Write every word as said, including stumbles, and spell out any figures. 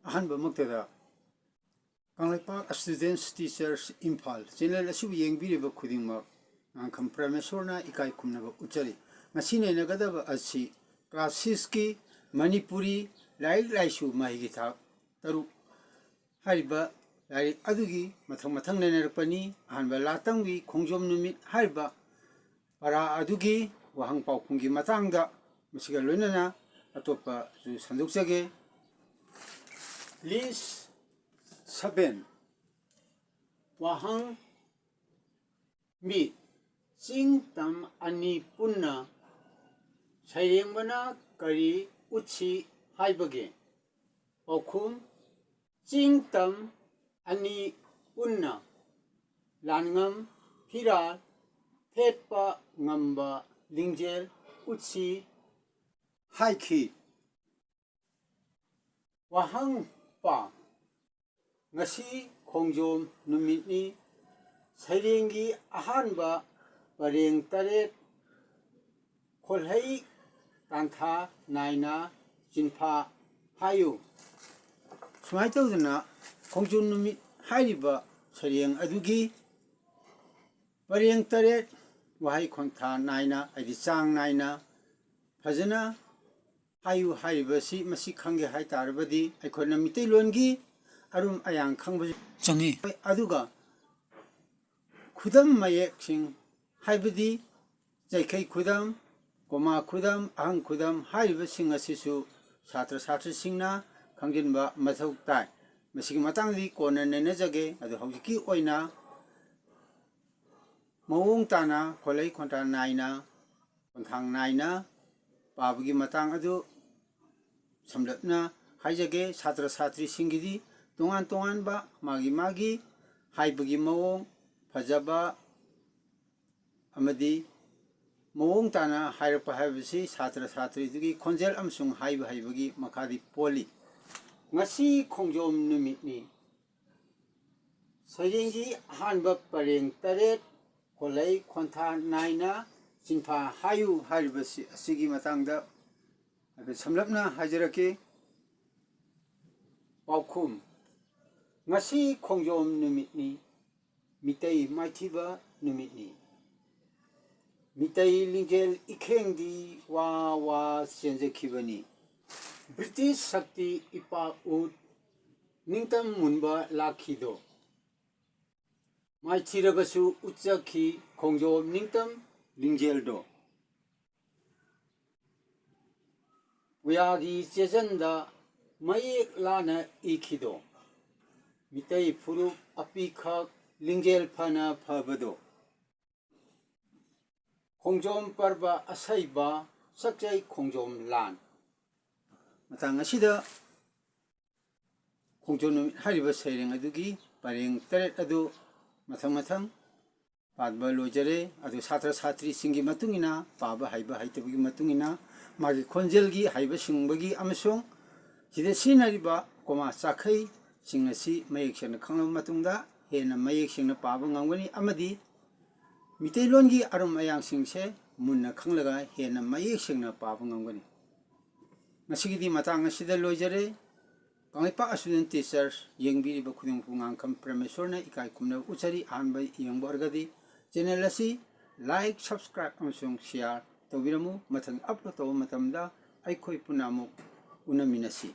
ꯑꯍꯥꯟꯕꯃꯛꯇꯗ Kangleipak Students Teachers Imphal channel ꯑꯁꯤꯕꯨ ꯌꯦꯡꯕꯤꯔꯤꯕ ꯈꯨꯗꯤꯡꯃꯛ ꯉꯥꯡꯈꯝ ꯄ꯭ꯔꯃꯦꯁꯣꯔꯅ ꯏꯀꯥꯏ ꯈꯨꯝꯅꯕ ꯎꯠꯆꯔꯤ꯫ ꯉꯁꯤ ꯅꯩꯅꯒꯗꯕ ꯑꯁꯤ ꯀ꯭ꯂꯥꯁ ꯁꯤꯛꯁꯀꯤ ꯃꯅꯤꯄꯨꯔꯤ ꯂꯥꯏꯔꯤꯛ ꯂꯥꯏꯁꯨ ꯃꯍꯩꯒꯤ ꯊꯥꯛ ꯇꯔꯨꯛ ꯍꯥꯏꯔꯤꯕ ꯂꯥꯏꯔꯤꯛ ꯑꯗꯨꯒꯤ ꯃꯊꯪ ꯃꯊꯪ ꯅꯩꯅꯔꯛꯄꯅꯤ꯫ ꯑꯍꯥꯟꯕ ꯂꯥꯇꯝꯒꯤ ꯈꯣꯡꯖꯣꯝ ꯅꯨꯃꯤꯠ ꯍꯥꯏꯔꯤꯕ ꯄꯔꯥ ꯑꯗꯨꯒꯤ ꯋꯥꯍꯪ ꯄꯥꯎꯈꯨꯝꯒꯤ ꯃꯇꯥꯡꯗ ꯃꯁꯤꯒ ꯂꯣꯏꯅꯅ ꯑꯇꯣꯞꯄꯁꯨ ꯁꯟꯗꯣꯛꯆꯒꯦ꯫ List seven꯫ ꯋꯥꯍꯪ ꯃꯤ ꯆꯤꯡ ꯇꯝ ꯑꯅꯤ ꯄꯨꯟꯅ ꯁꯩꯔꯦꯡꯕꯅ ꯀꯔꯤ ꯎꯠꯁꯤ ꯍꯥꯏꯕꯒꯦ? ꯄꯥꯎꯈꯨꯝ: ꯆꯤꯡ ꯇꯝ ꯑꯅꯤ ꯄꯨꯟꯅ ꯂꯥꯟꯉꯝ ꯐꯤꯔꯥꯜ ꯊꯦꯠꯄ ꯉꯝꯕ ꯂꯤꯡꯖꯦꯜ ꯎꯠꯁꯤ ꯍꯥꯏꯈꯤ꯫ ꯋꯥꯍꯪ ꯄꯥ: ꯉꯁꯤ ꯈꯣꯡꯖꯣꯝ ꯅꯨꯃꯤꯠꯅꯤ꯫ ꯁꯩꯔꯦꯡꯒꯤ ꯑꯍꯥꯟꯕ ꯄꯔꯦꯡ ꯇꯔꯦꯠ ꯈꯣꯜꯍꯩ ꯇꯥꯟꯊꯥ ꯅꯥꯏꯅ ꯆꯤꯟꯐꯥ ꯍꯥꯏꯌꯨ꯫ ꯁꯨꯃꯥꯏꯅ ꯇꯧꯗꯅ ꯈꯣꯡꯖꯣꯝ ꯅꯨꯃꯤꯠ ꯍꯥꯏꯔꯤꯕ ꯁꯩꯔꯦꯡ ꯑꯗꯨꯒꯤ ꯄꯔꯦꯡ ꯇꯔꯦꯠ ꯋꯥꯍꯩ ꯈꯣꯟꯊꯥ ꯅꯥꯏꯅ, ꯍꯥꯏꯗꯤ ꯆꯥꯡ ꯅꯥꯏꯅ ꯐꯖꯅ ꯍꯥꯏꯌꯨ ꯍꯥꯏꯔꯤꯕꯁꯤ ꯃꯁꯤ ꯈꯪꯒꯦ ꯍꯥꯏ ꯇꯥꯔꯕꯗꯤ ꯑꯩꯈꯣꯏꯅ ꯃꯤꯇꯩꯂꯣꯟꯒꯤ ꯑꯔꯨꯝ ꯑꯌꯥꯡ ꯈꯪꯕꯁꯨ ꯆꯪꯉꯤ꯫ ꯑꯗꯨꯒ ꯈꯨꯗꯝ ꯃꯌꯦꯛꯁꯤꯡ, ꯍꯥꯏꯕꯗꯤ ꯆꯩꯈꯩ ꯈꯨꯗꯝ, ꯀꯣꯃꯥ ꯈꯨꯗꯝ, ꯑꯍꯪ ꯈꯨꯗꯝ ꯍꯥꯏꯔꯤꯕꯁꯤꯡ ꯑꯁꯤꯁꯨ ꯁꯥꯇ꯭ꯔ ꯁꯥꯇ꯭ꯔꯤꯁꯤꯡꯅ ꯈꯪꯖꯤꯟꯕ ꯃꯊꯧ ꯇꯥꯏ꯫ ꯃꯁꯤꯒꯤ ꯃꯇꯥꯡꯗꯗꯤ ꯀꯣꯟꯅ ꯅꯩꯅꯖꯒꯦ꯫ ꯑꯗꯨ ꯍꯧꯖꯤꯛꯀꯤ ꯑꯣꯏꯅ ꯃꯑꯣꯡ ꯇꯥꯅ ꯈꯣꯜꯂꯩ ꯈꯣꯟꯊꯥ ꯅꯥꯏꯅ, ꯈꯣꯟꯊꯥꯡ ꯅꯥꯏꯅ ꯄꯥꯕꯒꯤ ꯃꯇꯥꯡ ꯑꯗꯨ ꯁꯝꯂꯞꯅ ꯍꯥꯏꯖꯒꯦ꯫ ꯁꯥꯇ꯭ꯔ ꯁꯥꯇ꯭ꯔꯤꯁꯤꯡꯒꯤꯗꯤ ꯇꯣꯉꯥꯟ ꯇꯣꯉꯥꯟꯕ ꯃꯥꯒꯤ ꯃꯥꯒꯤ ꯍꯥꯏꯕꯒꯤ ꯃꯑꯣꯡ, ꯐꯖꯕ ꯑꯃꯗꯤ ꯃꯑꯣꯡ ꯇꯥꯅ ꯍꯥꯏꯔꯛꯄ ꯍꯥꯏꯕꯁꯤ ꯁꯥꯇ꯭ꯔ ꯁꯥꯇ꯭ꯔꯤꯗꯨꯒꯤ ꯈꯣꯟꯖꯦꯜ ꯑꯃꯁꯨꯡ ꯍꯥꯏꯕ ꯍꯩꯕꯒꯤ ꯃꯈꯥꯗꯤ ꯄꯣꯜꯂꯤ꯫ ꯉꯁꯤ ꯈꯣꯡꯖꯣꯝ ꯅꯨꯃꯤꯠꯅꯤ꯫ ꯁꯩꯔꯦꯡꯒꯤ ꯑꯍꯥꯟꯕ ꯄꯔꯦꯡ ꯇꯔꯦꯠ ꯈꯣꯜꯂꯩ ꯈꯣꯟꯊꯥ ꯅꯥꯏꯅ ꯆꯤꯟꯐꯥ ꯍꯥꯏꯌꯨ ꯍꯥꯏꯔꯤꯕꯁꯤ ꯑꯁꯤꯒꯤ ꯃꯇꯥꯡꯗ ꯍꯥꯏꯐꯦꯠ ꯁꯝꯂꯞꯅ ꯍꯥꯏꯖꯔꯛꯀꯦ꯫ ꯄꯥꯎꯈꯨꯝ: ꯉꯁꯤ ꯈꯣꯡꯖꯣꯝ ꯅꯨꯃꯤꯠꯅꯤ, ꯃꯤꯇꯩ ꯃꯥꯏꯊꯤꯕ ꯅꯨꯃꯤꯠꯅꯤ꯫ ꯃꯤꯇꯩ ꯂꯤꯡꯖꯦꯜ ꯏꯈꯦꯡꯗꯤ ꯋꯥ ꯋꯥ ꯆꯦꯟꯖꯈꯤꯕꯅꯤ꯫ ꯕ꯭ꯔꯤꯇꯤꯁ ꯁꯛꯇꯤ ꯏꯄꯥꯛ ꯎꯠ ꯅꯤꯡꯇꯝ ꯃꯨꯟꯕ ꯂꯥꯛꯈꯤꯗꯣ꯫ ꯃꯥꯏꯊꯤꯔꯕꯁꯨ ꯎꯠꯆꯈꯤ ꯈꯣꯡꯖꯣꯝ ꯅꯤꯡꯇꯝ ꯂꯤꯡꯖꯦꯜꯗꯣ꯫ ꯄꯨꯌꯥꯒꯤ ꯆꯦꯖꯟꯗ ꯃꯌꯦꯛ ꯂꯥꯅ ꯏꯈꯤꯗꯣ꯫ ꯃꯤꯇꯩ ꯐꯨꯔꯨꯞ ꯑꯄꯤꯈꯛ ꯂꯤꯡꯖꯦꯜ ꯐꯅ ꯐꯕꯗꯣ꯫ ꯈꯣꯡꯖꯣꯝ ꯄꯔꯕ ꯑꯁꯩꯕ ꯁꯛꯆꯩ ꯈꯣꯡꯖꯣꯝ ꯂꯥꯟ꯫ ꯃꯇꯥꯡ ꯑꯁꯤꯗ ꯈꯣꯡꯖꯣꯝ ꯅꯨꯃꯤꯠ ꯍꯥꯏꯔꯤꯕ ꯁꯩꯔꯦꯡ ꯑꯗꯨꯒꯤ ꯄꯔꯦꯡ ꯇꯔꯦꯠ ꯑꯗꯨ ꯃꯊꯪ ꯃꯊꯪ ꯄꯥꯕ ꯂꯣꯏꯖꯔꯦ꯫ ꯑꯗꯨ ꯁꯥꯇ꯭ꯔ ꯁꯥꯇ꯭ꯔꯤꯁꯤꯡꯒꯤ ꯃꯇꯨꯡ ꯏꯟꯅ, ꯄꯥꯕ ꯍꯩꯕ ꯍꯩꯇꯕꯒꯤ ꯃꯇꯨꯡ ꯏꯟꯅ, ꯃꯥꯒꯤ ꯈꯣꯟꯖꯦꯜꯒꯤ ꯍꯩꯕ ꯁꯤꯡꯕꯒꯤ ꯑꯃꯁꯨꯡ ꯁꯤꯗ ꯁꯤꯖꯤꯟꯅꯔꯤꯕ ꯀꯣꯃꯥ ꯆꯥꯈꯩꯁꯤꯡ ꯑꯁꯤ ꯃꯌꯦꯛ ꯁꯦꯡꯅ ꯈꯪꯂꯕ ꯃꯇꯨꯡꯗ ꯍꯦꯟꯅ ꯃꯌꯦꯛ ꯁꯦꯡꯅ ꯄꯥꯕ ꯉꯝꯒꯅꯤ ꯑꯃꯗꯤ ꯃꯤꯇꯩꯂꯣꯟꯒꯤ ꯑꯔꯨꯝ ꯑꯌꯥꯡꯁꯤꯡꯁꯦ ꯃꯨꯟꯅ ꯈꯪꯂꯒ ꯍꯦꯟꯅ ꯃꯌꯦꯛ ꯁꯦꯡꯅ ꯄꯥꯕ ꯉꯝꯒꯅꯤ꯫ ꯉꯁꯤꯒꯤꯗꯤ ꯃꯇꯥꯡ ꯑꯁꯤꯗ ꯂꯣꯏꯖꯔꯦ꯫ ꯀꯪꯂꯩꯄꯥꯛ ꯏꯁꯇꯨꯗꯦꯟ ꯇꯤꯆꯔꯁ ꯌꯦꯡꯕꯤꯔꯤꯕ ꯈꯨꯗꯤꯡꯃꯛꯄꯨ ꯉꯥꯡꯈꯝ ꯄ꯭ꯔꯃꯦꯁꯣꯔꯅ ꯏꯀꯥꯏ ꯈꯨꯝꯅꯕ ꯎꯠꯆꯔꯤ꯫ ꯑꯍꯥꯟꯕ ꯌꯦꯡꯕ ꯑꯣꯏꯔꯒꯗꯤ ꯆꯦꯅꯦꯜ ꯑꯁꯤ ꯂꯥꯏꯛ, ꯁꯕꯁꯀ꯭ꯔꯥꯏꯕ ꯑꯃꯁꯨꯡ ꯁꯤꯌꯥꯔ ꯇꯧꯕꯤꯔꯝꯃꯨ꯫ ꯃꯊꯪ ꯑꯞꯂꯣꯗ ꯇꯧꯕ ꯃꯇꯝꯗ ꯑꯩꯈꯣꯏ ꯄꯨꯟꯅ ꯑꯃꯨꯛ ꯎꯅꯃꯤꯟꯅꯁꯤ꯫